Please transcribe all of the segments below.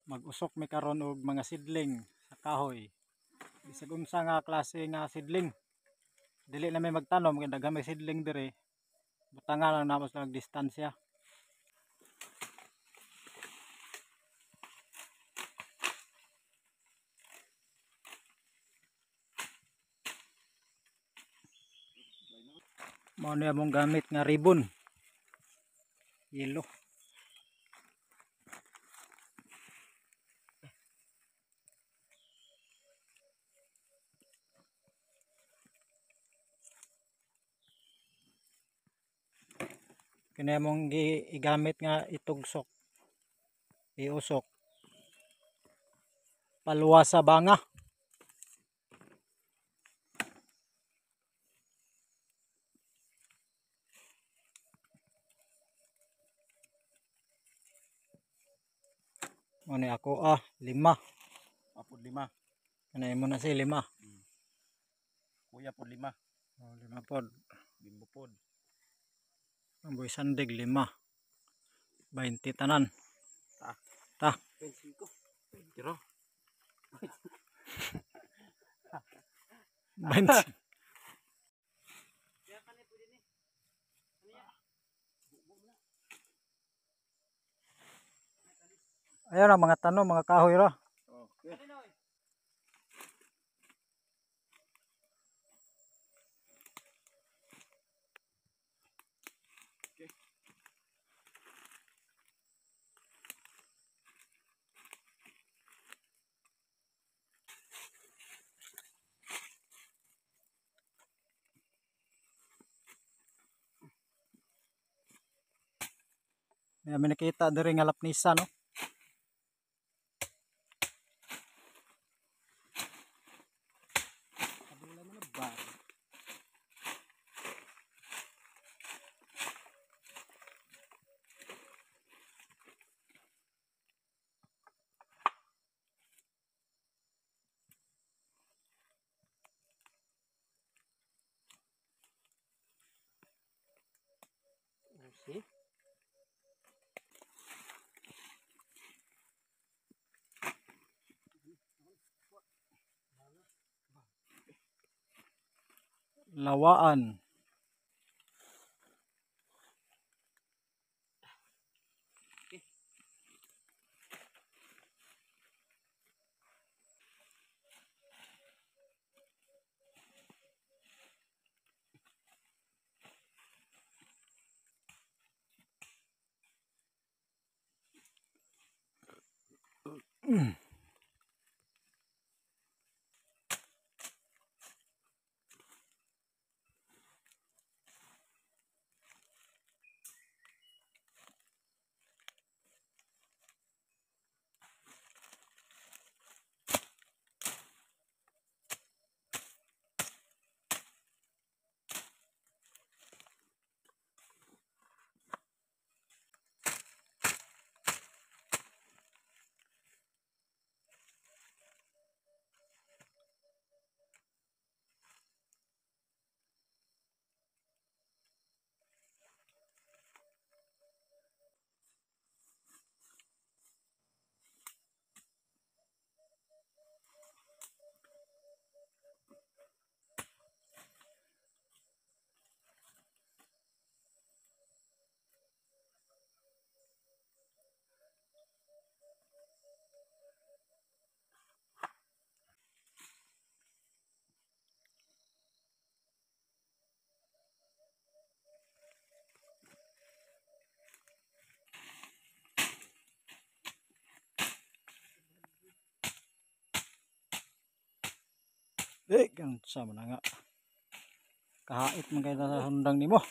Mag-usok mi karon og mga sidling sa kahoy. Bisag unsa nga klase nga sidling. Dili na mi magtanom kay daghan may sidling diri. Butangan lang namo sa distansya. Mao ni among gamit nga ribbon. Yellow. Kini among gigamit nga itugsok, iusok, paluwa sa banga. Muna ako lima. Apod lima. Ano mo na si lima. Kuya pod lima. Oh, lima pod. Bimbo pod. Ang boy sandig lima. 20 tanan. Ta. Ta. 25. Tiro. 20. Ayan ang mga tanom, mga kahoy ra. Okay. May nakita diri nga lapnisa, no? See? Lawaan. Eh, sama na nga. Kahait man kayo sa hundang nimo.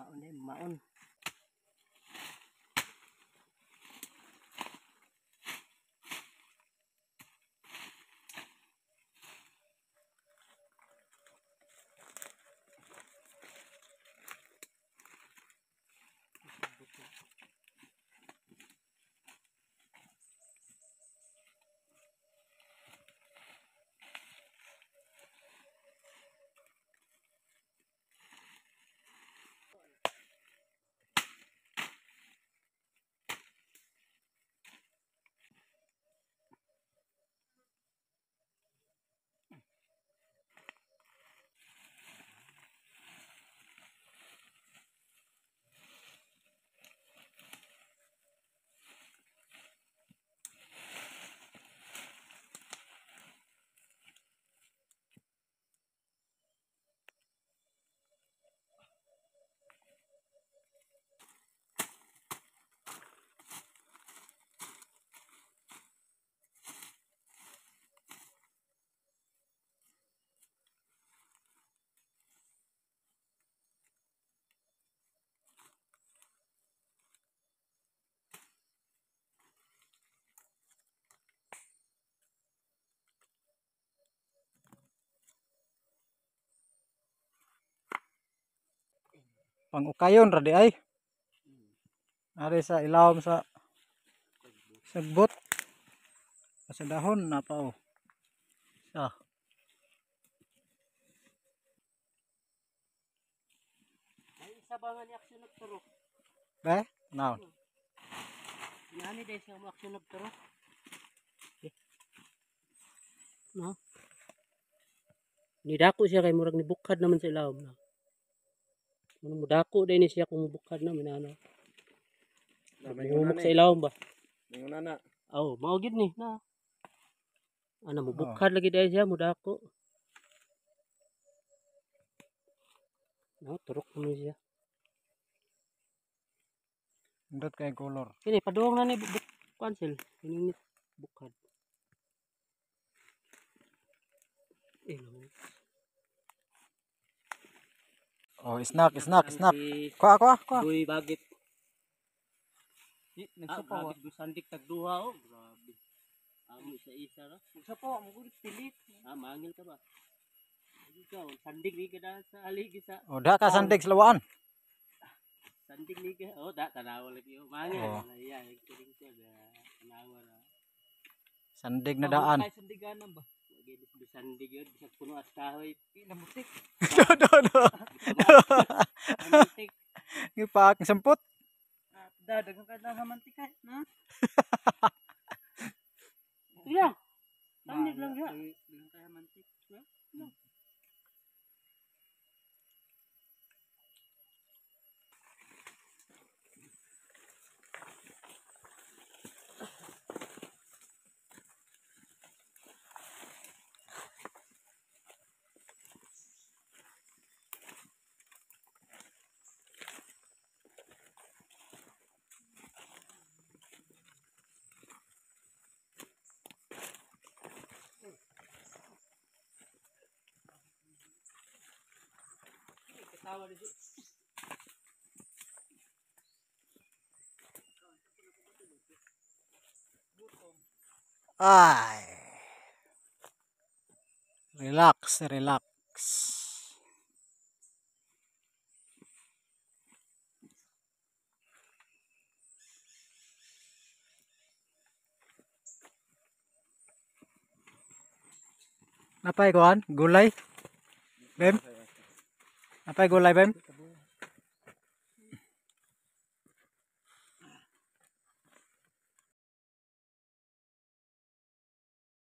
Maon eh, maon. Pangukayon ra di ay. Ari sa ilawom sa sagbot. Sa dahon na pa oh. Sa. Ay, isa ba nga ni aksyon nagturok? Be? Naon. Inani dahil siya mo aksyon nagturok. No? Nidako siya kay murag nibukhad naman sa ilawom na. Mudako din siya kung mubukhad na minano. Mumuk sa ilawom ba? Ningon na. Oh, mao gid ni na. Ana mubukhad lagi dahil siya mudako. No, turok naman siya. Indot kay color. Kini paduong na ni cancel. Kini ni bukhad. Eh, no. Oh, snack, snack, snack. Kuha, kuha, kuha. Duy bagit. Nagsapaw. Grabe, sandik tagduha oh. Grabe. Amo isa-isa ra. Nagsapaw mo gud pilit. Ah, mangil ka ba? Ikaw, sandig ni ka na sa aligi sa Oh, da ka sandig sa lawaan. sandig ni ka. Oh, da tanawa lagi oh. Mangil. Oh. Iya, kiring siya tanawa ra. Sandig na daan. Ay sandiganan ba? Lagi bisandig yun, bisag puno as kahoy. Namutik. Do do do. Namutik. Ngipak sampot. Da daghang ka lang mantika na. Iya. Sandig lang siya. Daghang kay mantik. No. Ay. Relax, relax. Napay kuan? Gulay? Bem? Napay gulay, Bem?